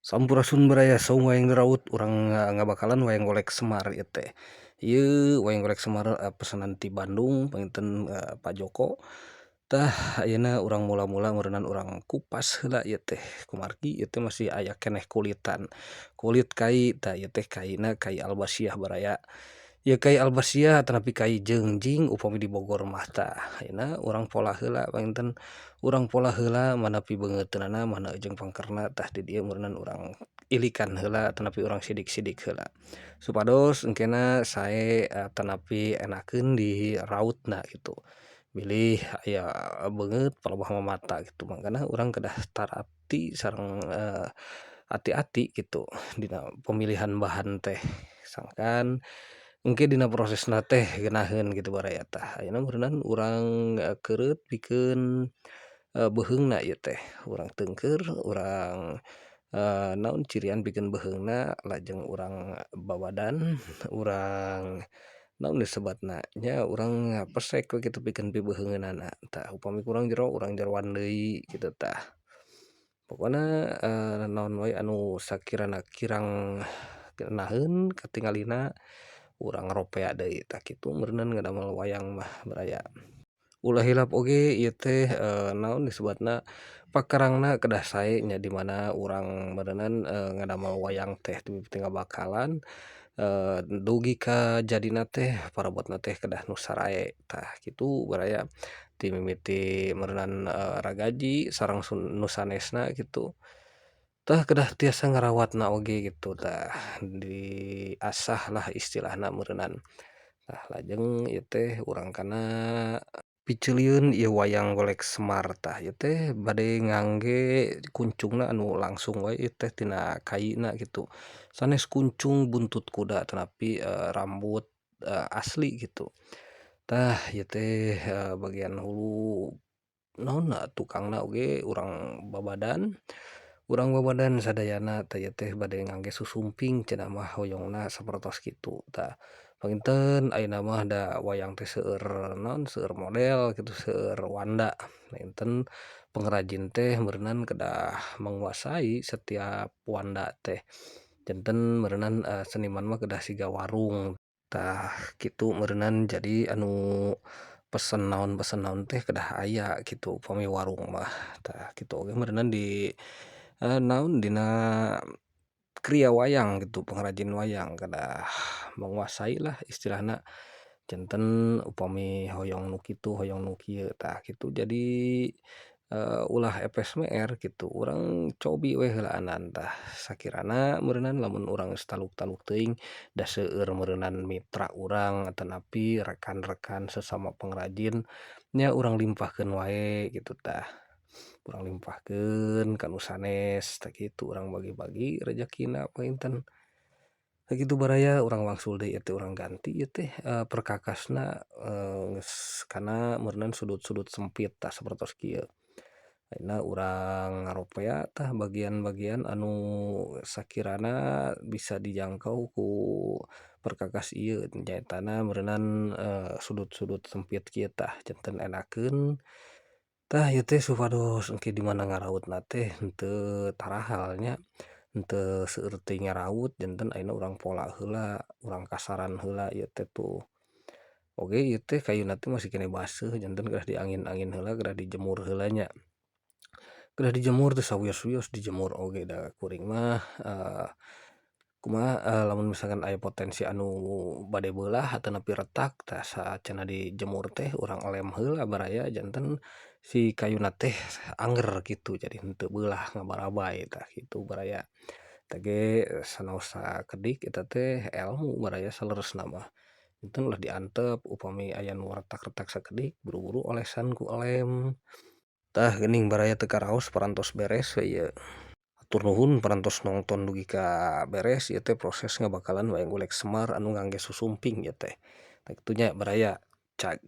Sampurasun baraya saung wayang diraut urang ngabakalan wayang golek Semar ieu teh. Ieu wayang golek Semar pesanan ti Bandung panginten Pak Joko. Tah, ayeuna urang mula-mula meureunan urang kupas heula ieu teh, kumargi ieu teh masih aya keneh kulitan, kulit kai. Tah, ieu teh kaina kai albasiah baraya. Ieu kai albasiah atanapi kai jeungjing upami di Bogor mah. Tah, ayeuna urang pola heula, panginten urang pola heula mana pibeungeuteunana, mana jeung pangkerna. Tah, di dieu meureunan urang ilikan heula atanapi urang sidik-sidik heula supados engkena sae atanapi enakeun di rautna kitu, bilih aya beungeut palebah mamata kitu. Mangkana urang kedah tarati sareng hati-hati kitu dina pemilihan bahan teh, sangkan engke dina prosesna teh geunaheun kitu baraya. Tah, ayeuna meureunan urang keureut pikeun beuheungna. Ieu teh urang teungkeur, urang naon, cirian pikeun beuheungna, lajeng urang babadan, urang naon disebatna nya, urang pesek we kitu pikeun pibeheungeunana. Tah, upami kurang jero urang jeroan deui kitu. Tah, pokona naon wae anu sakirana kirang geunaheun katingalina, urang ropea deui. Tah, kitu meureunan ngadamel wayang mah baraya. Ulah hilap oge ieu teh naon disebatna, pakarangna kedah sae nya, di mana urang meureunan ngadamel wayang teh ti mimiti ngabakalan dugi ka jadina teh parabotna teh kedah nu sarae. Tah, kitu baraya, ti mimiti meureunan ragaji sareng nu sanesna kitu. Tah, kedah tiasa ngarawatna oge kitu. Tah, diasah lah istilahna meureunan. Tah, lajeng ieu teh urang kana piceulieun ieu wayang golek Semar. Tah, ieu teh bade ngangge kuncungna anu langsung we ieu teh tina kaina kitu, sanes kuncung buntut kuda atanapi rambut asli kitu. Tah, ieu teh bagian hulu naonna, tukangna oge urang babadan, urang babadan sadayana. Tah, ieu teh bade ngangge susumping cenah mah, hoyongna sapertos kitu. Tah, panginten ayeuna mah da wayang teh seueur naon, seueur model kitu, seueur wanda. Panginten pengrajin teh meureunan kedah menguasai setiap wanda teh, janten meureunan seniman mah kedah siga warung. Tah, kitu meureunan, jadi anu pesen naon teh kedah aya kitu upami warung mah. Tah, kitu oge meureunan di naon, dina kriya wayang gitu, pengrajin wayang kedah menguasai lah istilahna, janten upami hoyong nu kitu, hoyong nu kieu. Tah, kitu, jadi ulah epes meer kitu, urang cobi we heulaanan. Tah, sakirana meureunan lamun urang geus taluk-taluk teuing, da seueur meureunan mitra urang atanapi rekan-rekan sesama pengrajin nya, urang limpahkeun wae kitu. Tah, urang limpahkeun ka nu sanes. Tah, kitu urang bagi-bagi rejekina panginten. Sakitu baraya, urang wangsul deui ieu teh, urang ganti ieu teh perkakasna geus kana meureunan sudut-sudut sempit. Tah, sapertos kieu ayeuna urang ngaropea. Tah, bagian-bagian anu sakirana bisa dijangkau ku perkakas ieu nyaetana meureunan sudut-sudut sempit kieu. Tah, janten enakeun. Tah, ieu teh supados engke di mana ngarautna teh henteu tarahal nya, henteu seueur teuing ngaraut. Janten ayeuna urang pola heula, urang kasaran heula ieu teh. Tuh oge ieu teh kayuna teh masih keneh baseuh, janten kedah diangin-angin heula, kedah dijemur heula nya, kedah dijemur teh sawios-wios dijemur oge, da kuring mah kumaha, lamun misalkan aya potensi anu bade beulah atanapi retak. Tah, saacanna dijemur teh urang elem heula baraya, janten si kayuna teh angger kitu, jadi henteu beulah ngabarabay. Tah, kitu baraya. Tah ge sanaos sakedik eta teh elmu baraya saleresna mah. Janten ulah diantep upami aya nu retak-retak sakedik, buru-buru olesan ku elem. Tah, geuning baraya, teu karaos parantos beres we ieu. Hatur nuhun parantos nongton dugi ka beres. Ieu teh proses ngabakalan wayang golek Semar anu ngangge susumping ieu teh. Tah, kitu nya baraya, cag.